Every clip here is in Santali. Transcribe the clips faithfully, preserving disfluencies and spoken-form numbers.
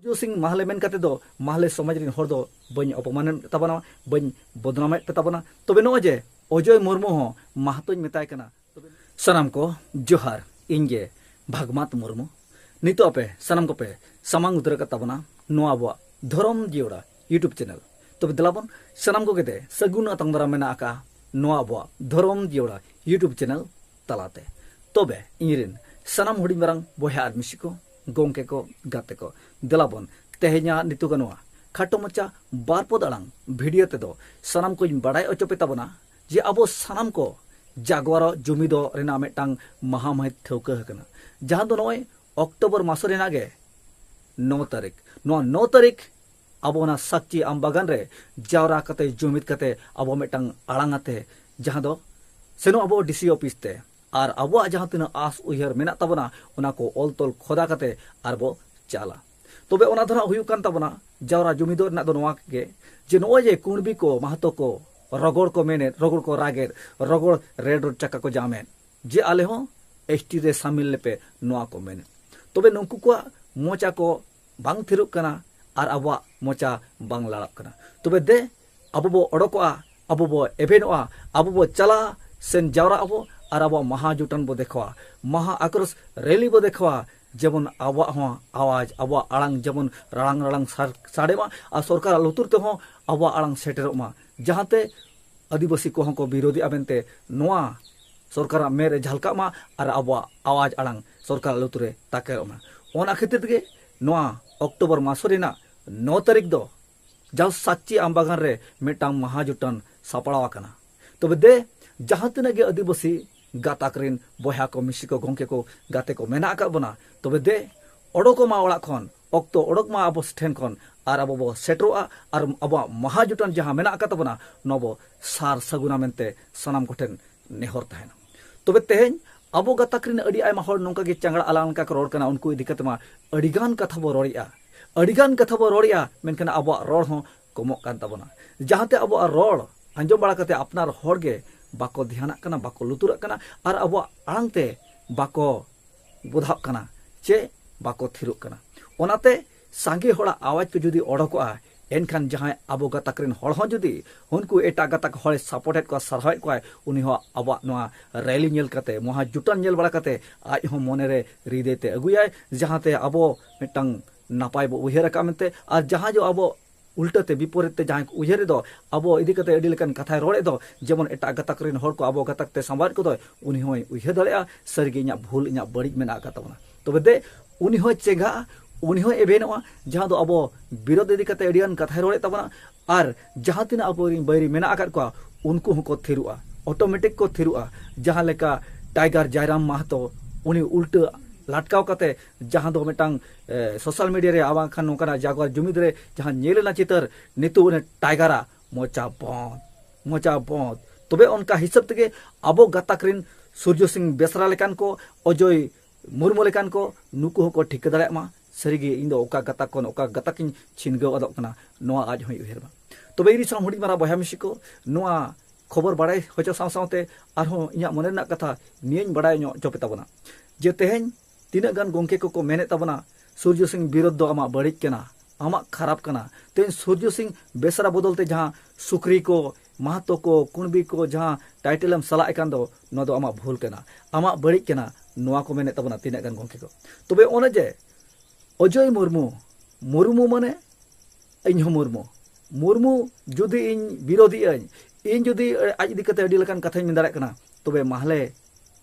ᱡᱳ ᱥᱤᱝ ᱢᱟᱦᱞᱮ ᱢᱮᱱ ᱠᱟᱛᱮ ᱫᱚ ᱢᱟᱦᱞᱮ ᱥᱚᱢᱟᱡᱽ ᱨᱮᱱ ᱦᱚᱲ ᱫᱚ ᱵᱟᱹᱧ ᱚᱯᱚᱢᱟᱱᱮᱫ ᱛᱟᱵᱚᱱᱟ, ᱵᱟᱹᱧ ᱵᱚᱫᱱᱟᱢᱮᱫ ᱯᱮ ᱛᱟᱵᱚᱱᱟ᱾ ᱛᱚᱵᱮ ᱱᱚᱜᱼᱚᱭ ᱡᱮ ᱚᱡᱚᱭ ᱢᱩᱨᱢᱩ ᱦᱚᱸ ᱢᱟᱦᱟᱛᱚᱧ ᱢᱮᱛᱟᱭ ᱠᱟᱱᱟ᱾ ᱥᱟᱱᱟᱢ ᱠᱚ ᱡᱚᱦᱟᱨ, ᱤᱧ ᱜᱮ ᱵᱷᱟᱜᱽᱢᱟᱛ ᱢᱩᱨᱢᱩ᱾ ᱱᱤᱛᱚᱜ ᱟᱯᱮ ᱥᱟᱱᱟᱢ ᱠᱚᱯᱮ ᱥᱟᱢᱟᱝ ᱩᱛᱟᱹᱨ ᱟᱠᱟᱫ ᱛᱟᱵᱚᱱᱟ ᱱᱚᱣᱟ ᱟᱵᱚᱣᱟᱜ ᱫᱷᱚᱨᱚᱢ ᱡᱤᱭᱟᱹᱲᱟ YouTube ᱪᱮᱱᱮᱞ᱾ ᱛᱚᱵᱮ ᱫᱮᱞᱟ ᱵᱚᱱ ᱥᱟᱱᱟᱢ ᱠᱚᱜᱮ ᱛᱮ ᱥᱟᱹᱜᱩᱱ ᱟᱛᱟᱝ ᱫᱟᱨᱟᱢ ᱢᱮᱱᱟᱜ ᱟᱠᱟᱫᱼᱟ ᱱᱚᱣᱟ ᱟᱵᱚᱣᱟᱜ ᱫᱷᱚᱨᱚᱢ ᱡᱤᱭᱟᱹᱲᱟ YouTube ᱪᱮᱱᱮᱞ ᱛᱟᱞᱟᱛᱮ᱾ ᱛᱚᱵᱮ ᱤᱧᱨᱮᱱ ᱥᱟᱱᱟᱢ ᱦᱩᱰᱤᱧ ᱢᱟᱨᱟᱝ ᱵᱚᱭᱦᱟ ᱟᱨ ᱢᱤᱥᱤ ᱠᱚ, ᱜᱚᱢᱠᱮ ᱠᱚ, ᱜᱟᱛᱮ ᱠᱚ, ᱫᱮᱞᱟ ᱵᱚᱱ ᱛᱮᱦᱮᱧᱟᱜ ᱱᱤᱛᱚᱜ ᱱᱚᱣᱟ ᱠᱷᱟᱴᱚ ᱢᱟᱪᱷᱟ ᱵᱟᱨ ᱯᱚᱫ ᱟᱲᱟᱝ ᱵᱷᱤᱰᱤᱭᱳ ᱛᱮᱫᱚ ᱥᱟᱱᱟᱢ ᱠᱚᱧ ᱵᱟᱲᱟᱭ ᱦᱚᱪᱚ ᱯᱮ ᱛᱟᱵᱚᱱᱟ ᱡᱮ ᱟᱵᱚ ᱥᱟᱱᱟᱢ ᱠᱚ ᱡᱟᱜᱣᱟᱨᱚ ᱡᱩᱢᱤᱫᱚᱜ ᱨᱮᱱᱟᱜ ᱢᱤᱫᱴᱟᱝ ᱢᱟᱦᱟ ᱢᱟᱹᱦᱤᱛ ᱴᱷᱟᱹᱣᱠᱟᱹ ᱟᱠᱟᱱᱟ, ᱡᱟᱦᱟᱸ ᱫᱚ ᱱᱚᱜᱼᱚᱭ ᱚᱠᱴᱳᱵᱚᱨ ᱢᱟᱥ ᱨᱮᱱᱟᱜ ᱜᱮ ᱱᱚ ᱛᱟᱹᱨᱤᱠᱷ᱾ ᱱᱚᱣᱟ ᱱᱚ ᱛᱟᱹᱨᱤᱠᱷ ᱟᱵᱚ ᱚᱱᱟ ᱥᱟᱠᱪᱤ ᱟᱢ ᱵᱟᱜᱟᱱ ᱨᱮ ᱡᱟᱣᱨᱟ ᱠᱟᱛᱮ, ᱡᱩᱢᱤᱫ ᱠᱟᱛᱮ ᱟᱵᱚ ᱢᱤᱫᱴᱟᱝ ᱟᱲᱟᱝ ᱟᱛᱮ, ᱡᱟᱦᱟᱸ ᱫᱚ ᱥᱮᱱᱚᱜ ᱟᱵᱚ ᱰᱤ ᱥᱤ ᱚᱯᱷᱤᱥ ᱛᱮ, ᱟᱨ ᱟᱵᱚᱣᱟᱜ ᱡᱟᱦᱟᱸ ᱛᱤᱱᱟᱹᱜ ᱟᱥ ᱩᱭᱦᱟᱹᱨ ᱢᱮᱱᱟᱜ ᱛᱟᱵᱚᱱᱟ, ᱚᱱᱟ ᱠᱚ ᱚᱞ ᱛᱚᱞ ᱠᱷᱚᱫᱟ ᱠᱟᱛᱮ ᱟᱨ ᱵᱚ ᱪᱟᱞᱟ᱾ ᱛᱚᱵᱮ ᱚᱱᱟ ᱫᱚ ᱱᱟᱜ ᱦᱩᱭᱩᱜ ᱠᱟᱱ ᱛᱟᱵᱚᱱᱟ, ᱡᱟᱣᱨᱟ ᱡᱩᱢᱤᱫᱚᱜ ᱨᱮᱱᱟᱜ ᱫᱚ ᱱᱚᱣᱟ ᱜᱮ, ᱡᱮ ᱱᱚᱜᱼᱚᱭ ᱡᱮ ᱠᱩᱬᱵᱤ ᱠᱚ, ᱢᱟᱦᱟᱛᱚ ᱠᱚ ᱨᱚᱜᱚᱲ ᱠᱚ ᱢᱮᱱᱮᱫ, ᱨᱚᱜᱚᱲ ᱠᱚ ᱨᱟᱜᱮᱫ, ᱨᱚᱜᱚᱲ ᱨᱮᱰ ᱨᱳᱰ ᱪᱟᱠᱟ ᱠᱚ ᱡᱟᱢᱮᱫ, ᱡᱮ ᱟᱞᱮ ᱦᱚᱸ ᱮᱥ ᱴᱤ ᱨᱮ ᱥᱟᱢᱤᱞ ᱞᱮᱯᱮ, ᱱᱚᱣᱟ ᱠᱚ ᱢᱮᱱᱮᱫ᱾ ᱛᱚᱵᱮ ᱱᱩᱠᱩ ᱠᱚᱣᱟᱜ ᱢᱚᱪᱟ ᱠᱚ ᱵᱟᱝ ᱛᱷᱤᱨᱚᱜ ᱠᱟᱱᱟ ᱟᱨ ᱟᱵᱚᱣᱟᱜ ᱢᱚᱪᱟ ᱵᱟᱝ ᱞᱟᱲᱟᱜ ᱠᱟᱱᱟ᱾ ᱛᱚᱵᱮ ᱫᱮ, ᱟᱵᱚ ᱵᱚ ᱚᱰᱚᱠᱚᱜᱼᱟ, ᱟᱵᱚ ᱵᱚ ᱮᱵᱷᱮᱱᱚᱜᱼᱟ, ᱟᱵᱚ ᱵᱚ ᱪᱟᱞᱟᱜᱼᱟ, ᱥᱮᱱ ᱡᱟᱣᱨᱟᱜ ᱟᱵᱚ ᱟᱨ ᱟᱵᱚᱣᱟᱜ ᱢᱟᱦᱟ ᱡᱩᱴᱟᱱ ᱵᱚ ᱫᱮᱠᱷᱟᱣᱟ, ᱢᱟᱦᱟ ᱟᱠᱨᱳᱥ ᱨᱮᱞᱤ ᱵᱚ ᱫᱮᱠᱷᱟᱣᱟ, ᱡᱮᱢᱚᱱ ᱟᱵᱚᱣᱟᱜ ᱦᱚᱸ ᱟᱣᱟᱡᱽ, ᱟᱵᱚᱣᱟᱜ ᱟᱲᱟᱝ ᱡᱮᱢᱚᱱ ᱨᱟᱲᱟᱝ ᱨᱟᱲᱟᱝ ᱥᱟᱨ-, ᱥᱟᱰᱮ ᱢᱟ ᱟᱨ ᱥᱚᱨᱠᱟᱨᱟᱜ ᱞᱩᱛᱩᱨ ᱛᱮᱦᱚᱸ ᱟᱵᱚᱣᱟᱜ ᱟᱲᱟᱝ ᱥᱮᱴᱮᱨᱚᱜ ᱢᱟ, ᱡᱟᱦᱟᱸᱛᱮ ᱟᱹᱫᱤᱵᱟᱹᱥᱤ ᱠᱚᱦᱚᱸ ᱠᱚ ᱵᱤᱨᱳᱫᱷᱤᱜᱼᱟ ᱢᱮᱱᱛᱮ ᱱᱚᱣᱟ ᱥᱚᱨᱠᱟᱨᱟᱜ ᱢᱮᱫ ᱨᱮ ᱡᱷᱟᱞᱠᱟᱜ ᱢᱟ ᱟᱨ ᱟᱵᱚᱣᱟᱜ ᱟᱣᱟᱡᱽ ᱟᱲᱟᱝ ᱥᱚᱨᱠᱟᱨᱟᱜ ᱞᱩᱛᱩᱨ ᱨᱮ ᱛᱟᱠᱮᱨᱚᱜ ᱢᱟ᱾ ᱚᱱᱟ ᱠᱷᱟᱹᱛᱤᱨ ᱛᱮᱜᱮ ᱱᱚᱣᱟ ᱚᱠᱴᱳᱵᱚᱨ ᱢᱟᱥ ᱨᱮᱱᱟᱜ ᱱᱚ ᱛᱟᱹᱨᱤᱠᱷ ᱫᱚ ᱡᱟᱣ ᱥᱟᱠᱪᱤ ᱟᱢ ᱵᱟᱜᱟᱱ ᱨᱮ ᱢᱤᱫᱴᱟᱝ ᱢᱟᱦᱟ ᱡᱩᱴᱟᱱ ᱥᱟᱯᱲᱟᱣ ᱟᱠᱟᱱᱟ᱾ ᱛᱚᱵᱮ ᱫᱮ, ᱡᱟᱦᱟᱸ ᱛᱤᱱᱟᱹᱜ ᱜᱮ ᱟᱹᱫᱤᱵᱟᱹᱥᱤ ᱜᱟᱛᱟᱠ ᱨᱮᱱ ᱵᱚᱭᱦᱟ ᱠᱚ, ᱢᱤᱥᱤ ᱠᱚ, ᱜᱚᱢᱠᱮ ᱠᱚ, ᱜᱟᱛᱮ ᱠᱚ ᱢᱮᱱᱟᱜ ᱟᱠᱟᱫ ᱵᱚᱱᱟ, ᱛᱚᱵᱮ ᱫᱮ, ᱚᱰᱚᱠᱚᱜ ᱢᱟ ᱚᱲᱟᱜ ᱠᱷᱚᱱ, ᱚᱠᱛᱚ ᱚᱰᱚᱠ ᱢᱟ ᱟᱵᱚ ᱴᱷᱮᱱ ᱠᱷᱚᱱ, ᱟᱨ ᱟᱵᱚ ᱵᱚ ᱥᱮᱴᱮᱨᱚᱜᱼᱟ ᱟᱨ ᱟᱵᱚᱣᱟᱜ ᱢᱟᱦᱟ ᱡᱩᱴᱟᱱ ᱡᱟᱦᱟᱸ ᱢᱮᱱᱟᱜ ᱟᱠᱟᱫ ᱛᱟᱵᱚᱱᱟ, ᱱᱚᱣᱟ ᱵᱚ ᱥᱟᱨ ᱥᱟᱹᱜᱩᱱᱟ ᱢᱮᱱᱛᱮ ᱥᱟᱱᱟᱢ ᱠᱚᱴᱷᱮᱱ ᱱᱮᱦᱚᱨ ᱛᱟᱦᱮᱱᱟ᱾ ᱛᱚᱵᱮ ᱛᱮᱦᱮᱧ ᱟᱵᱚ ᱜᱟᱛᱟᱠ ᱨᱮᱱ ᱟᱹᱰᱤ ᱟᱭᱢᱟ ᱦᱚᱲ ᱱᱚᱝᱠᱟ ᱜᱮ ᱪᱟᱝᱲᱟ ᱟᱞᱟᱝ ᱞᱮᱠᱟ ᱠᱚ ᱨᱚᱲ ᱠᱟᱱᱟ, ᱩᱱᱠᱩ ᱤᱫᱤ ᱠᱟᱛᱮ ᱢᱟ ᱟᱹᱰᱤᱜᱟᱱ ᱠᱟᱛᱷᱟ ᱵᱚ ᱨᱚᱲᱮᱜᱼᱟ, ᱟᱹᱰᱤᱜᱟᱱ ᱠᱟᱛᱷᱟ ᱵᱚ ᱨᱚᱲᱮᱜᱼᱟ, ᱢᱮᱱᱠᱷᱟᱱ ᱟᱵᱚᱣᱟᱜ ᱨᱚᱲ ᱦᱚᱸ ᱠᱚᱢᱚᱜ ᱠᱟᱱ ᱛᱟᱵᱚᱱᱟ, ᱡᱟᱦᱟᱸᱛᱮ ᱟᱵᱚᱣᱟᱜ ᱨᱚᱲ ᱟᱸᱡᱚᱢ ᱵᱟᱲᱟ ᱠᱟᱛᱮ ᱟᱯᱱᱟᱨ ᱦᱚᱲ ᱜᱮ ᱵᱟᱠᱚ ᱫᱷᱮᱭᱟᱱᱟᱜ ᱠᱟᱱᱟ, ᱵᱟᱠᱚ ᱞᱩᱛᱩᱨᱟᱜ ᱠᱟᱱᱟ ᱟᱨ ᱟᱵᱚᱣᱟᱜ ᱟᱲᱟᱝ ᱛᱮ ᱵᱟᱠᱚ ᱵᱚᱫᱷᱟᱜ ᱠᱟᱱᱟ ᱪᱮ ᱵᱟᱠᱚ ᱛᱷᱤᱨᱚᱜ ᱠᱟᱱᱟ᱾ ᱚᱱᱟᱛᱮ ᱥᱟᱸᱜᱮ ᱦᱚᱲᱟᱜ ᱟᱣᱟᱡ ᱠᱚ ᱡᱩᱫᱤ ᱚᱰᱚᱠᱚᱜᱼᱟ, ᱮᱱᱠᱷᱟᱱ ᱡᱟᱦᱟᱸᱭ ᱟᱵᱚ ᱜᱟᱛᱟᱠ ᱨᱮᱱ ᱦᱚᱲ ᱦᱚᱸ ᱡᱩᱫᱤ ᱩᱱᱠᱩ ᱮᱴᱟᱜ ᱜᱟᱛᱟᱠ ᱦᱚᱲᱮ ᱥᱟᱯᱳᱨᱴᱮᱫ ᱠᱚᱣᱟ, ᱥᱟᱨᱦᱟᱣᱮᱫ ᱠᱚᱣᱟᱭ, ᱩᱱᱤ ᱦᱚᱸ ᱟᱵᱚᱣᱟᱜ ᱱᱚᱣᱟ ᱨᱮᱞᱤ ᱧᱮᱞ ᱠᱟᱛᱮ, ᱢᱚᱦᱟ ᱡᱩᱴᱟᱱ ᱧᱮᱞ ᱵᱟᱲᱟ ᱠᱟᱛᱮ ᱟᱡ ᱦᱚᱸ ᱢᱚᱱᱮᱨᱮ ᱦᱨᱤᱫᱟᱹᱭ ᱛᱮ ᱟᱹᱜᱩᱭᱟᱭ, ᱡᱟᱦᱟᱸᱛᱮ ᱟᱵᱚ ᱢᱤᱫᱴᱟᱝ ᱱᱟᱯᱟᱭ ᱵᱚ ᱩᱭᱦᱟᱹᱨ ᱟᱠᱟᱫ ᱢᱮᱱᱛᱮ᱾ ᱟᱨ ᱡᱟᱦᱟᱸ ᱡᱚ ᱟᱵᱚ ᱩᱞᱴᱟᱹ ᱛᱮ, ᱵᱤᱯᱚᱨᱤᱛ ᱛᱮ ᱡᱟᱦᱟᱸᱭ ᱠᱚ ᱩᱭᱦᱟᱹᱨ ᱨᱮᱫᱚ ᱟᱵᱚ ᱤᱫᱤ ᱠᱟᱛᱮ ᱟᱹᱰᱤ ᱞᱮᱠᱟᱱ ᱠᱟᱛᱷᱟᱭ ᱨᱚᱲᱮᱫ ᱫᱚ, ᱡᱮᱢᱚᱱ ᱮᱴᱟᱜ ᱜᱟᱛᱟᱠ ᱨᱮᱱ ᱦᱚᱲ ᱠᱚ ᱟᱵᱚ ᱜᱟᱛᱟᱠ ᱛᱮ ᱥᱟᱢᱵᱟᱣᱮᱫ ᱠᱚᱫᱚ, ᱩᱱᱤ ᱦᱚᱸᱭ ᱩᱭᱦᱟᱹᱨ ᱫᱟᱲᱮᱭᱟᱜᱼᱟ ᱥᱟᱹᱨᱤᱜᱮ ᱤᱧᱟᱹᱜ ᱵᱷᱩᱞ, ᱤᱧᱟᱹᱜ ᱵᱟᱹᱲᱤᱡ ᱢᱮᱱᱟᱜ ᱟᱠᱟᱫ ᱛᱟᱵᱚᱱᱟ᱾ ᱛᱚᱵᱮ ᱫᱮ ᱩᱱᱤ ᱦᱚᱸᱭ ᱪᱮᱸᱜᱷᱟᱜᱼᱟ, ᱩᱱᱤ ᱦᱚᱸᱭ ᱮᱵᱷᱮᱱᱚᱜᱼᱟ, ᱡᱟᱦᱟᱸ ᱫᱚ ᱟᱵᱚ ᱵᱤᱨᱳᱫᱷ ᱤᱫᱤ ᱠᱟᱛᱮ ᱟᱹᱰᱤᱜᱟᱱ ᱠᱟᱛᱷᱟᱭ ᱨᱚᱲᱮᱫ ᱛᱟᱵᱚᱱᱟ᱾ ᱟᱨ ᱡᱟᱦᱟᱸ ᱛᱤᱱᱟᱹᱜ ᱟᱵᱚᱨᱮᱱ ᱵᱟᱹᱭᱨᱤ ᱢᱮᱱᱟᱜ ᱟᱠᱟᱫ ᱠᱚᱣᱟ, ᱩᱱᱠᱩ ᱦᱚᱸᱠᱚ ᱛᱷᱤᱨᱚᱜᱼᱟ, ᱚᱴᱳᱢᱮᱴᱤᱠ ᱠᱚ ᱛᱷᱤᱨᱚᱜᱼᱟ᱾ ᱡᱟᱦᱟᱸ ᱞᱮᱠᱟ ᱴᱟᱭᱜᱟᱨ ᱡᱟᱭᱨᱟᱢ ᱢᱟᱦᱟᱛᱚ, ᱩᱱᱤ ᱩᱞᱴᱟᱹ ᱞᱟᱴᱠᱟᱣ ᱠᱟᱛᱮ ᱡᱟᱦᱟᱸ ᱫᱚ ᱢᱤᱫᱴᱟᱝ, ᱮ, ᱥᱳᱥᱟᱞ ᱢᱤᱰᱤᱭᱟ ᱨᱮ ᱟᱨ ᱵᱟᱝᱠᱷᱟᱱ ᱱᱚᱝᱠᱟᱱᱟᱜ ᱡᱟᱜᱣᱟᱨ ᱡᱩᱢᱤᱫ ᱨᱮ ᱡᱟᱦᱟᱸ ᱧᱮᱞ ᱮᱱᱟ ᱪᱤᱛᱟᱹᱨ, ᱱᱤᱛᱚᱜ ᱩᱱᱤ ᱴᱟᱭᱜᱟᱨᱟᱜ ᱢᱚᱪᱟ ᱵᱚᱸᱫ, ᱢᱚᱪᱟ ᱵᱚᱸᱫ᱾ ᱛᱚᱵᱮ ᱚᱱᱠᱟ ᱦᱤᱥᱟᱹᱵ ᱛᱮᱜᱮ ᱟᱵᱚ ᱜᱟᱛᱟᱠ ᱨᱮᱱ ᱥᱩᱨᱡᱚ ᱥᱤᱝ ᱵᱮᱥᱨᱟ ᱞᱮᱠᱟᱱ ᱠᱚ, ᱚᱡᱚᱭ ᱢᱩᱨᱢᱩ ᱞᱮᱠᱟᱱ ᱠᱚ, ᱱᱩᱠᱩ ᱦᱚᱸᱠᱚ ᱴᱷᱤᱠᱟᱹ ᱫᱟᱲᱮᱭᱟᱜ ᱢᱟ ᱥᱟᱹᱨᱤᱜᱮ ᱤᱧ ᱫᱚ ᱚᱠᱟ ᱜᱟᱛᱟᱠ ᱠᱷᱚᱱ ᱚᱠᱟ ᱜᱟᱛᱟᱠ ᱤᱧ ᱪᱷᱤᱱᱜᱟᱹᱣ ᱟᱫᱚᱜ ᱠᱟᱱᱟ, ᱱᱚᱣᱟ ᱟᱡ ᱦᱚᱸᱭ ᱩᱭᱦᱟᱹᱨ ᱢᱟ᱾ ᱛᱚᱵᱮ ᱤᱧ ᱥᱟᱶ ᱦᱩᱰᱤᱧ ᱢᱟᱨᱟᱝ ᱵᱚᱭᱦᱟ ᱢᱤᱥᱤ ᱠᱚ, ᱱᱚᱣᱟ ᱠᱷᱚᱵᱚᱨ ᱵᱟᱲᱟᱭ ᱦᱚᱪᱚ ᱥᱟᱶ ᱥᱟᱶᱛᱮ ᱟᱨᱦᱚᱸ ᱤᱧᱟᱹᱜ ᱢᱚᱱᱮ ᱨᱮᱱᱟᱜ ᱠᱟᱛᱷᱟ ᱱᱤᱭᱟᱹᱧ ᱵᱟᱲᱟᱭ ᱧᱚᱜ ᱦᱚᱪᱚ ᱯᱮ ᱛᱟᱵᱚᱱᱟ ᱡᱮ ᱛᱮᱦᱮᱧ ᱛᱤᱱᱟᱹᱜ ᱜᱟᱱ ᱜᱚᱢᱠᱮ ᱠᱚᱠᱚ ᱢᱮᱱᱮᱫ ᱛᱟᱵᱚᱱᱟ, ᱥᱩᱨᱡᱚ ᱥᱤᱝ ᱵᱤᱨᱳᱫᱷ ᱫᱚ ᱟᱢᱟᱜ ᱵᱟᱹᱲᱤᱡ ᱠᱟᱱᱟ, ᱟᱢᱟᱜ ᱠᱷᱟᱨᱟᱯ ᱠᱟᱱᱟ᱾ ᱛᱮᱦᱮᱧ ᱥᱩᱨᱡᱚ ᱥᱤᱝ ᱵᱮᱥᱨᱟ ᱵᱚᱫᱚᱞ ᱛᱮ ᱡᱟᱦᱟᱸ ᱥᱩᱠᱨᱤ ᱠᱚ, ᱢᱟᱦᱟᱛᱚ ᱠᱚ, ᱠᱩᱬᱵᱤ ᱠᱚ ᱡᱟᱦᱟᱸ ᱴᱟᱭᱴᱮᱞ ᱮᱢ ᱥᱟᱞᱟᱜ ᱠᱟᱱ ᱫᱚ, ᱱᱚᱣᱟ ᱫᱚ ᱟᱢᱟᱜ ᱵᱷᱩᱞ ᱠᱟᱱᱟ, ᱟᱢᱟᱜ ᱵᱟᱹᱲᱤᱡ ᱠᱟᱱᱟ, ᱱᱚᱣᱟ ᱠᱚ ᱢᱮᱱᱮᱫ ᱛᱟᱵᱚᱱᱟ ᱛᱤᱱᱟᱹᱜ ᱜᱟᱱ ᱜᱚᱢᱠᱮ ᱠᱚ᱾ ᱛᱚᱵᱮ ᱚᱱᱮ ᱡᱮ ᱚᱡᱚᱭ ᱢᱩᱨᱢᱩ, ᱢᱩᱨᱢᱩ ᱢᱟᱱᱮ ᱤᱧ ᱦᱚᱸ ᱢᱩᱨᱢᱩ, ᱢᱩᱨᱢᱩ ᱡᱩᱫᱤ ᱤᱧ ᱵᱤᱨᱳᱫᱷᱤ ᱟᱹᱧ, ᱤᱧ ᱡᱩᱫᱤ ᱟᱡ ᱤᱫᱤ ᱠᱟᱛᱮ ᱟᱹᱰᱤ ᱞᱮᱠᱟᱱ ᱠᱟᱛᱷᱟᱧ ᱢᱮᱱ ᱫᱟᱲᱮᱭᱟᱜ ᱠᱟᱱᱟ, ᱛᱚᱵᱮ ᱢᱟᱦᱞᱮ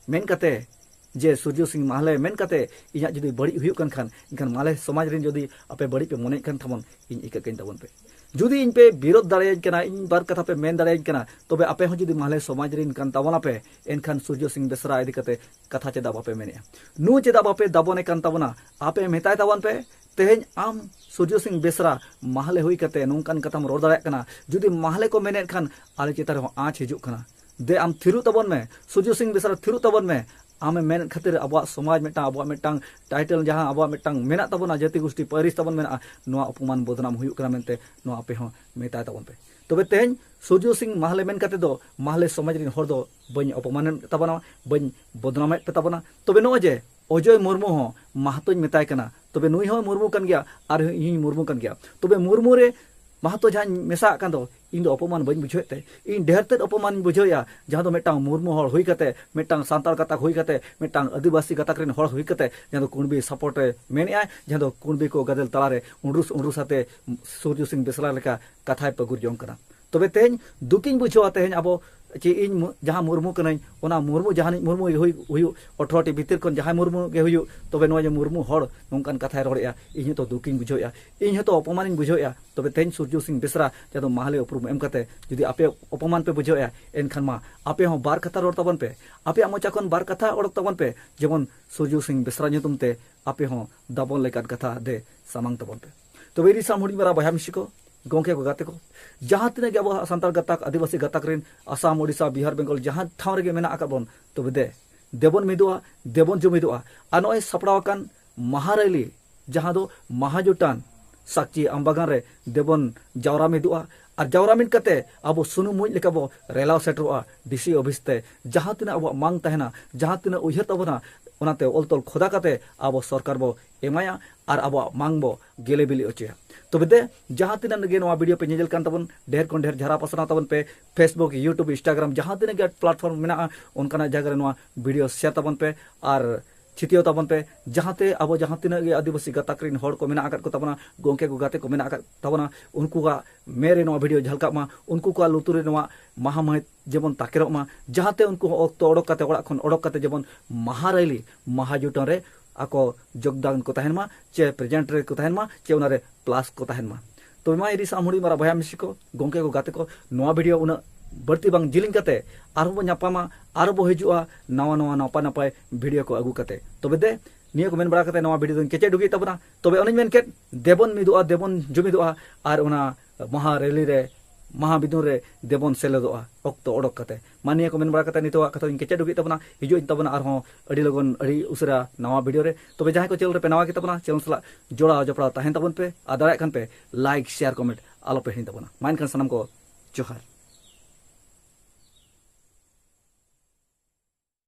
ᱢᱮᱱ ᱠᱟᱛᱮ, ᱡᱮ ᱥᱩᱨᱡᱚ ᱥᱤᱝ ᱢᱟᱦᱞᱮ ᱢᱮᱱ ᱠᱟᱛᱮ ᱤᱧᱟᱹᱜ ᱡᱩᱫᱤ ᱵᱟᱹᱲᱤᱡ ᱦᱩᱭᱩᱜ ᱠᱟᱱ ᱠᱷᱟᱱ, ᱮᱱᱠᱷᱟᱱ ᱢᱟᱦᱞᱮ ᱥᱚᱢᱟᱡᱽ ᱨᱮᱱ ᱡᱩᱫᱤ ᱟᱯᱮ ᱵᱟᱹᱲᱤᱡ ᱯᱮ ᱢᱚᱱᱮᱭᱮᱫ ᱠᱟᱱ ᱛᱟᱵᱚᱱ, ᱤᱧ ᱤᱠᱟᱹ ᱠᱟᱹᱧ ᱛᱟᱵᱚᱱ ᱯᱮ᱾ ᱡᱩᱫᱤ ᱤᱧ ᱯᱮ ᱵᱤᱨᱳᱫᱷ ᱫᱟᱲᱮᱭᱟᱹᱧ ᱠᱟᱱᱟ, ᱤᱧ ᱵᱟᱨ ᱠᱟᱛᱷᱟ ᱯᱮ ᱢᱮᱱ ᱫᱟᱲᱮᱭᱟᱹᱧ ᱠᱟᱱᱟ, ᱛᱚᱵᱮ ᱟᱯᱮ ᱦᱚᱸ ᱡᱩᱫᱤ ᱢᱟᱦᱞᱮ ᱥᱚᱢᱟᱡᱽ ᱨᱮᱱ ᱠᱟᱱ ᱛᱟᱵᱚᱱᱟᱯᱮ, ᱮᱱᱠᱷᱟᱱ ᱥᱩᱨᱡᱚ ᱥᱤᱝ ᱵᱮᱥᱨᱟ ᱤᱫᱤ ᱠᱟᱛᱮ ᱠᱟᱛᱷᱟ ᱪᱮᱫᱟᱜ ᱵᱟᱯᱮ ᱢᱮᱱᱮᱜᱼᱟ? ᱱᱩᱭ ᱪᱮᱫᱟᱜ ᱵᱟᱯᱮ ᱫᱟᱵᱚᱱᱮ ᱠᱟᱱ ᱛᱟᱵᱚᱱᱟ? ᱟᱯᱮ ᱢᱮᱛᱟᱭ ᱛᱟᱵᱚᱱ ᱯᱮ, ᱛᱮᱦᱮᱧ ᱟᱢ ᱥᱩᱨᱡᱚ ᱥᱤᱝ ᱵᱮᱥᱨᱟ ᱢᱟᱦᱞᱮ ᱦᱩᱭ ᱠᱟᱛᱮ ᱱᱚᱝᱠᱟᱱ ᱠᱟᱛᱷᱟᱢ ᱨᱚᱲ ᱫᱟᱲᱮᱭᱟᱜ ᱠᱟᱱᱟ, ᱡᱩᱫᱤ ᱢᱟᱦᱞᱮ ᱠᱚ ᱢᱮᱱᱮᱫ ᱠᱷᱟᱱ ᱟᱞᱮ ᱪᱮᱛᱟᱱ ᱨᱮᱦᱚᱸ ᱟᱸᱪ ᱦᱤᱡᱩᱜ ᱠᱟᱱᱟ᱾ ᱫᱮ ᱟᱢ ᱛᱷᱤᱨᱚᱜ ᱛᱟᱵᱚᱱ ᱢᱮ, ᱥᱩᱨᱡᱚ ᱥᱤᱝ ᱵᱮᱥᱨᱟ ᱛᱷᱤᱨᱚᱜ ᱛᱟᱵᱚᱱ ᱢᱮ᱾ ᱟᱢᱮ ᱢᱮᱱᱮᱫ ᱠᱷᱟᱹᱛᱤᱨ ᱟᱵᱚᱣᱟᱜ ᱥᱚᱢᱟᱡᱽ ᱢᱤᱫᱴᱟᱝ, ᱟᱵᱚᱣᱟᱜ ᱢᱤᱫᱴᱟᱝ ᱴᱟᱭᱴᱮᱞ ᱡᱟᱦᱟᱸ ᱟᱵᱚᱣᱟᱜ ᱢᱤᱫᱴᱟᱝ ᱢᱮᱱᱟᱜ ᱛᱟᱵᱚᱱᱟ, ᱡᱟᱹᱛᱤ ᱜᱩᱥᱴᱤ ᱯᱟᱹᱨᱤᱥ ᱛᱟᱵᱚᱱ ᱢᱮᱱᱟᱜᱼᱟ, ᱱᱚᱣᱟ ᱚᱯᱚᱢᱟᱱ ᱵᱚᱫᱱᱟᱢ ᱦᱩᱭᱩᱜ ᱠᱟᱱᱟ ᱢᱮᱱᱛᱮ ᱱᱚᱣᱟ ᱟᱯᱮ ᱦᱚᱸ ᱢᱮᱛᱟᱭ ᱛᱟᱵᱚᱱ ᱯᱮ᱾ ᱛᱚᱵᱮ ᱛᱮᱦᱮᱧ ᱥᱩᱨᱡᱚ ᱥᱤᱝ ᱢᱟᱦᱞᱮ ᱢᱮᱱ ᱠᱟᱛᱮ ᱫᱚ ᱢᱟᱦᱞᱮ ᱥᱚᱢᱟᱡᱽ ᱨᱮᱱ ᱦᱚᱲ ᱫᱚ ᱵᱟᱹᱧ ᱚᱯᱚᱢᱟᱱᱮᱫ ᱛᱟᱵᱚᱱᱟ, ᱵᱟᱹᱧ ᱵᱚᱫᱱᱟᱢᱮᱫ ᱯᱮ ᱛᱟᱵᱚᱱᱟ᱾ ᱛᱚᱵᱮ ᱱᱚᱜᱼᱚᱭ ᱡᱮ ᱚᱡᱚᱭ ᱢᱩᱨᱢᱩ ᱦᱚᱸ ᱢᱟᱦᱟᱛᱚᱧ ᱢᱮᱛᱟᱭ ᱠᱟᱱᱟ, ᱛᱚᱵᱮ ᱱᱩᱭ ᱦᱚᱸ ᱢᱩᱨᱢᱩ ᱠᱟᱱ ᱜᱮᱭᱟ ᱟᱨ ᱤᱧ ᱦᱚᱸᱧ ᱢᱩᱨᱢᱩ ᱠᱟᱱ ᱜᱮᱭᱟ᱾ ᱛᱚᱵᱮ ᱢᱩᱨᱢᱩ ᱨᱮ ᱢᱟᱦᱟᱛᱚ ᱡᱟᱦᱟᱸᱧ ᱢᱮᱥᱟᱜ ᱠᱟᱱ ᱫᱚ, ᱤᱧ ᱫᱚ ᱚᱯᱚᱢᱟᱱ ᱵᱟᱹᱧ ᱵᱩᱡᱷᱟᱹᱣᱮᱫ ᱛᱮ, ᱤᱧ ᱰᱷᱮᱨ ᱛᱮᱫ ᱚᱯᱚᱢᱟᱱᱤᱧ ᱵᱩᱡᱷᱟᱹᱣᱮᱫᱼᱟ, ᱡᱟᱦᱟᱸ ᱫᱚ ᱢᱤᱫᱴᱟᱝ ᱢᱩᱨᱢᱩ ᱦᱚᱲ ᱦᱩᱭ ᱠᱟᱛᱮ, ᱢᱤᱫᱴᱟᱝ ᱥᱟᱱᱛᱟᱲ ᱜᱟᱛᱟᱠ ᱦᱩᱭ ᱠᱟᱛᱮ, ᱢᱤᱫᱴᱟᱝ ᱟᱹᱫᱤᱵᱟᱹᱥᱤ ᱜᱟᱛᱟᱠ ᱨᱮᱱ ᱦᱚᱲ ᱦᱩᱭ ᱠᱟᱛᱮ, ᱡᱟᱦᱟᱸ ᱫᱚ ᱠᱩᱬᱵᱤ ᱥᱟᱯᱳᱨᱴ ᱮ ᱢᱮᱱᱮᱫᱼᱟ, ᱡᱟᱦᱟᱸ ᱫᱚ ᱠᱩᱬᱵᱤ ᱠᱚ ᱜᱟᱫᱮᱞ ᱛᱟᱞᱟᱨᱮ ᱩᱸᱰᱨᱩᱥ ᱩᱸᱰᱨᱩᱥ ᱟᱛᱮ ᱥᱩᱨᱡᱚ ᱥᱤᱝ ᱵᱮᱥᱨᱟ ᱞᱮᱠᱟ ᱠᱟᱛᱷᱟᱭ ᱯᱟᱹᱜᱩᱨ ᱡᱚᱝ ᱠᱟᱱᱟ᱾ ᱛᱚᱵᱮ ᱛᱮᱦᱮᱧ ᱫᱩᱠᱤᱧ ᱵᱩᱡᱷᱟᱹᱣᱟ, ᱛᱮᱦᱮᱧ ᱟᱵᱚ ᱪᱮ ᱤᱧ ᱢᱩ-, ᱡᱟᱦᱟᱸ ᱢᱩᱨᱢᱩ ᱠᱟᱹᱱᱟᱹᱧ, ᱚᱱᱟ ᱢᱩᱨᱢᱩ ᱡᱟᱦᱟᱱᱤᱡ ᱢᱩᱨᱢᱩ ᱦᱩᱭ-, ᱦᱩᱭᱩᱜ, ᱟᱴᱷᱨᱚ ᱴᱤ ᱵᱷᱤᱛᱤᱨ ᱠᱷᱚᱱ ᱡᱟᱦᱟᱸᱭ ᱢᱩᱨᱢᱩ ᱜᱮ ᱦᱩᱭᱩᱜ, ᱛᱚᱵᱮ ᱱᱚᱣᱟ ᱡᱮ ᱢᱩᱨᱢᱩ ᱦᱚᱲ ᱱᱚᱝᱠᱟᱱ ᱠᱟᱛᱷᱟᱭ ᱨᱚᱲᱮᱫᱼᱟ, ᱤᱧ ᱦᱚᱸᱛᱚ ᱫᱩᱠᱤᱧ ᱵᱩᱡᱷᱟᱹᱣᱮᱫᱼᱟ, ᱤᱧ ᱦᱚᱸᱛᱚ ᱚᱯᱚᱢᱟᱱᱤᱧ ᱵᱩᱡᱷᱟᱹᱣᱮᱫᱼᱟ᱾ ᱛᱚᱵᱮ ᱛᱮᱦᱮᱧ ᱥᱩᱨᱡᱚ ᱥᱤᱝ ᱵᱮᱥᱨᱟ ᱡᱟᱦᱟᱸ ᱫᱚ ᱢᱟᱦᱟᱞᱮ ᱩᱯᱨᱩᱢ ᱮᱢ ᱠᱟᱛᱮ ᱡᱩᱫᱤ ᱟᱯᱮ ᱚᱯᱚᱢᱟᱱ ᱯᱮ ᱵᱩᱡᱷᱟᱹᱣᱮᱫᱼᱟ, ᱮᱱᱠᱷᱟᱱ ᱢᱟ ᱟᱯᱮ ᱦᱚᱸ ᱵᱟᱨ ᱠᱟᱛᱷᱟ ᱨᱚᱲ ᱛᱟᱵᱚᱱ ᱯᱮ, ᱟᱯᱮᱭᱟᱜ ᱢᱚᱪᱟ ᱠᱷᱚᱱ ᱵᱟᱨ ᱠᱟᱛᱷᱟ ᱚᱰᱚᱠ ᱛᱟᱵᱚᱱ ᱯᱮ, ᱡᱮᱢᱚᱱ ᱥᱩᱨᱡᱚ ᱥᱤᱝ ᱵᱮᱥᱨᱟ ᱧᱩᱛᱩᱢ ᱛᱮ ᱟᱯᱮ ᱦᱚᱸ ᱫᱟᱵᱚᱱ ᱞᱮᱠᱟᱱ ᱠᱟᱛᱷᱟ ᱫᱮ ᱥᱟᱢᱟᱝ ᱛᱟᱵᱚᱱ ᱯᱮ᱾ ᱛᱚᱵᱮ ᱤᱧ ᱥᱟᱢ ᱦᱩᱰᱤᱧ ᱢᱟᱨᱟ ᱵᱚᱭᱦᱟ ᱢᱤᱥᱤ ᱠᱚ, ᱜᱚᱢᱠᱮ ᱠᱚ, ᱜᱟᱛᱮ ᱠᱚ, ᱡᱟᱦᱟᱸ ᱛᱤᱱᱟᱹᱜ ᱜᱮ ᱟᱵᱚ ᱥᱟᱱᱛᱟᱲ ᱜᱟᱛᱟᱠ, ᱟᱹᱫᱤᱵᱟᱹᱥᱤ ᱜᱟᱛᱟᱠ ᱨᱮᱱ ᱟᱥᱟᱢ, ᱳᱰᱤᱥᱟ, ᱵᱤᱦᱟᱨ, ᱵᱮᱝᱜᱚᱞ ᱡᱟᱦᱟᱸ ᱴᱷᱟᱶ ᱨᱮᱜᱮ ᱢᱮᱱᱟᱜ ᱟᱠᱟᱫ ᱵᱚᱱ, ᱛᱚᱵᱮ ᱫᱮ, ᱫᱮᱵᱚᱱ ᱢᱤᱫᱚᱜᱼᱟ, ᱫᱮᱵᱚᱱ ᱡᱩᱢᱤᱫᱚᱜᱼᱟ᱾ ᱟᱨ ᱱᱚᱜᱼᱚᱭ ᱥᱟᱯᱲᱟᱣ ᱟᱠᱟᱱ ᱢᱟᱦᱟᱨᱮᱞᱤ, ᱡᱟᱦᱟᱸ ᱫᱚ ᱢᱟᱦᱟᱡᱩᱴᱟᱱ ᱥᱟᱠᱪᱤ ᱟᱢᱵᱟᱜᱟᱱ ᱨᱮ ᱫᱮᱵᱚᱱ ᱡᱟᱣᱨᱟ ᱢᱤᱫᱚᱜᱼᱟ᱾ ᱟᱨ ᱡᱟᱣᱨᱟ ᱢᱤᱫ ᱠᱟᱛᱮ ᱟᱵᱚ ᱥᱩᱱᱩᱢ ᱢᱩᱡ ᱞᱮᱠᱟ ᱵᱚ ᱨᱮᱞᱟᱣ ᱥᱮᱴᱮᱨᱚᱜᱼᱟ ᱰᱤᱥᱤ ᱚᱯᱷᱤᱥ ᱛᱮ, ᱡᱟᱦᱟᱸ ᱛᱤᱱᱟᱹᱜ ᱟᱵᱚᱣᱟᱜ ᱢᱟᱝ ᱛᱟᱦᱮᱱᱟ, ᱡᱟᱦᱟᱸ ᱛᱤᱱᱟᱹᱜ ᱩᱭᱦᱟᱹᱨ ᱛᱟᱵᱚᱱᱟ, ᱚᱱᱟᱛᱮ ᱚᱞ ᱛᱚᱞ ᱠᱷᱚᱫᱟ ᱠᱟᱛᱮ ᱟᱵᱚ ᱥᱚᱨᱠᱟᱨ ᱵᱚ ᱮᱢᱟᱭᱟ ᱟᱨ ᱟᱵᱚᱣᱟᱜ ᱢᱟᱝ ᱵᱚ ᱜᱮᱞᱮ ᱵᱤᱞᱤ ᱚᱪᱚᱭᱟ᱾ ᱛᱚᱵᱮ ᱫᱮ, ᱡᱟᱦᱟᱸ ᱛᱤᱱᱟᱹᱜ ᱜᱮ ᱱᱚᱣᱟ ᱵᱷᱤᱰᱤᱭᱳ ᱯᱮ ᱧᱮᱧᱮᱞ ᱠᱟᱱ ᱛᱟᱵᱚᱱ, ᱰᱷᱮᱨ ᱠᱷᱚᱱ ᱰᱷᱮᱨ ᱡᱷᱟᱨᱟ ᱯᱟᱥᱱᱟᱣ ᱛᱟᱵᱚᱱ ᱯᱮ᱾ Facebook, YouTube, Instagram, ᱡᱟᱦᱟᱸ ᱛᱤᱱᱟᱹᱜ ᱜᱮ ᱯᱞᱟᱴᱯᱷᱚᱨᱢ ᱢᱮᱱᱟᱜᱼᱟ, ᱚᱱᱠᱟᱱᱟᱜ ᱡᱟᱭᱜᱟ ᱨᱮ ᱱᱚᱣᱟ ᱵᱷᱤᱰᱤᱭᱳ ᱥᱮᱭᱟᱨ ᱛᱟᱵᱚᱱ ᱯᱮ ᱟᱨ ᱪᱷᱤᱛᱤᱭᱟᱹᱣ ᱛᱟᱵᱚᱱ ᱯᱮ, ᱡᱟᱦᱟᱸᱛᱮ ᱟᱵᱚ ᱡᱟᱦᱟᱸ ᱛᱤᱱᱟᱹᱜ ᱜᱮ ᱟᱹᱫᱤᱵᱟᱹᱥᱤ ᱜᱟᱛᱟᱠ ᱨᱮᱱ ᱦᱚᱲ ᱠᱚ ᱢᱮᱱᱟᱜ ᱟᱠᱟᱫ ᱠᱚ ᱛᱟᱵᱚᱱᱟ, ᱜᱚᱢᱠᱮ ᱠᱚ, ᱜᱟᱛᱮ ᱠᱚ ᱢᱮᱱᱟᱜ ᱟᱠᱟᱫ ᱛᱟᱵᱚᱱᱟ, ᱩᱱᱠᱩᱣᱟᱜ ᱢᱮᱫ ᱨᱮ ᱱᱚᱣᱟ ᱵᱷᱤᱰᱤᱭᱳ ᱡᱷᱟᱞᱠᱟᱜ ᱢᱟ, ᱩᱱᱠᱩ ᱠᱚᱣᱟᱜ ᱞᱩᱛᱩᱨ ᱨᱮ ᱱᱚᱣᱟ ᱢᱟᱦᱟ ᱢᱟᱹᱦᱤᱛ ᱡᱮᱢᱚᱱ ᱛᱟᱠᱮᱨᱚᱜ ᱢᱟ, ᱡᱟᱦᱟᱸᱛᱮ ᱩᱱᱠᱩ ᱦᱚᱸ ᱚᱠᱛᱚ ᱚᱰᱚᱠ ᱠᱟᱛᱮ, ᱚᱲᱟᱜ ᱠᱷᱚᱱ ᱚᱰᱚᱠ ᱠᱟᱛᱮ ᱡᱮᱢᱚᱱ ᱢᱟᱦᱟ ᱨᱮᱞᱤ, ᱢᱟᱦᱟ ᱡᱩᱴᱟᱹᱱ ᱨᱮ ᱟᱠᱚ ᱡᱳᱜᱽᱫᱟᱱ ᱠᱚ ᱛᱟᱦᱮᱱ ᱢᱟ, ᱪᱮ ᱯᱨᱮᱡᱮᱱᱴ ᱨᱮ ᱠᱚ ᱛᱟᱦᱮᱱ ᱢᱟ, ᱪᱮ ᱚᱱᱟᱨᱮ ᱯᱞᱟᱥ ᱠᱚ ᱛᱟᱦᱮᱱ ᱢᱟ᱾ ᱛᱚᱵᱮ ᱢᱟ ᱤᱧ ᱥᱟᱢ ᱦᱩᱰᱤᱧ ᱢᱟᱨᱟ ᱵᱚᱭᱦᱟ ᱢᱤᱥᱤ ᱠᱚ, ᱜᱚᱢᱠᱮ ᱠᱚ, ᱜᱟᱛᱮ ᱠᱚ, ᱱᱚᱣᱟ ᱵᱷᱤᱰᱤᱭᱳ ᱩᱱᱟᱹᱜ ᱵᱟᱹᱲᱛᱤ ᱵᱟᱝ ᱡᱤᱞᱤᱧ ᱠᱟᱛᱮ ᱟᱨᱦᱚᱸ ᱵᱚ ᱧᱟᱯᱟᱢᱟ, ᱟᱨᱦᱚᱸ ᱵᱚ ᱦᱤᱡᱩᱜᱼᱟ ᱱᱟᱣᱟ ᱱᱟᱣᱟ ᱱᱟᱯᱟᱭ ᱱᱟᱯᱟᱭ ᱵᱷᱤᱰᱤᱭᱳ ᱠᱚ ᱟᱹᱜᱩ ᱠᱟᱛᱮ᱾ ᱛᱚᱵᱮ ᱫᱮ, ᱱᱤᱭᱟᱹ ᱠᱚ ᱢᱮᱱ ᱵᱟᱲᱟ ᱠᱟᱛᱮ ᱱᱚᱣᱟ ᱵᱷᱤᱰᱤᱭᱳ ᱫᱚᱧ ᱠᱮᱪᱮᱫ ᱰᱩᱜᱤᱭᱮᱫ ᱛᱟᱵᱚᱱᱟ᱾ ᱛᱚᱵᱮ ᱚᱱᱮᱧ ᱢᱮᱱ ᱠᱮᱫ, ᱫᱮᱵᱚᱱ ᱢᱤᱫᱚᱜᱼᱟ, ᱫᱮᱵᱚᱱ ᱡᱩᱢᱤᱫᱚᱜᱼᱟ, ᱟᱨ ᱚᱱᱟ ᱢᱟᱦᱟ ᱨᱮᱞᱤ ᱨᱮ, ᱢᱟᱦᱟ ᱵᱤᱫᱩᱱ ᱨᱮ ᱫᱮᱵᱚᱱ ᱥᱮᱞᱮᱫᱚᱜᱼᱟ ᱚᱠᱛᱚ ᱚᱰᱚᱠ ᱠᱟᱛᱮ᱾ ᱢᱟ ᱱᱤᱭᱟᱹ ᱠᱚ ᱢᱮᱱ ᱵᱟᱲᱟ ᱠᱟᱛᱮ ᱱᱤᱛᱚᱜᱟᱜ ᱠᱟᱛᱷᱟ ᱫᱚᱧ ᱠᱮᱪᱮᱫ ᱰᱩᱜᱤᱭᱮᱫ ᱛᱟᱵᱚᱱᱟ᱾ ᱦᱤᱡᱩᱜ ᱤᱧ ᱛᱟᱵᱚᱱᱟ ᱟᱨᱦᱚᱸ ᱟᱹᱰᱤ ᱞᱚᱜᱚᱱ, ᱟᱹᱰᱤ ᱩᱥᱟᱹᱨᱟ ᱱᱟᱣᱟ ᱵᱷᱤᱰᱤᱭᱳ ᱨᱮ᱾ ᱛᱚᱵᱮ ᱡᱟᱦᱟᱸᱭ ᱠᱚ ᱪᱮᱱᱮᱞ ᱨᱮᱯᱮ ᱱᱟᱣᱟ ᱜᱮ ᱛᱟᱵᱚᱱᱟ, ᱪᱮᱱᱮᱞ ᱥᱟᱞᱟᱜ ᱡᱚᱲᱟᱣ ᱡᱚᱯᱲᱟᱣ ᱛᱟᱦᱮᱱ ᱛᱟᱵᱚᱱ ᱯᱮ, ᱟᱨ ᱫᱟᱲᱮᱭᱟᱜ ᱠᱷᱟᱱ ᱯᱮ ᱞᱟᱭᱤᱠ, ᱥᱮᱭᱟᱨ, ᱠᱚᱢᱮᱱᱴ ᱟᱞᱚᱯᱮ ᱦᱤᱲᱤᱧ ᱛᱟᱵᱚᱱᱟ᱾ ᱢᱟ ᱮᱱᱠᱷᱟᱱ ᱥᱟᱱᱟᱢ ᱠᱚ ᱡᱚᱦᱟᱨ᱾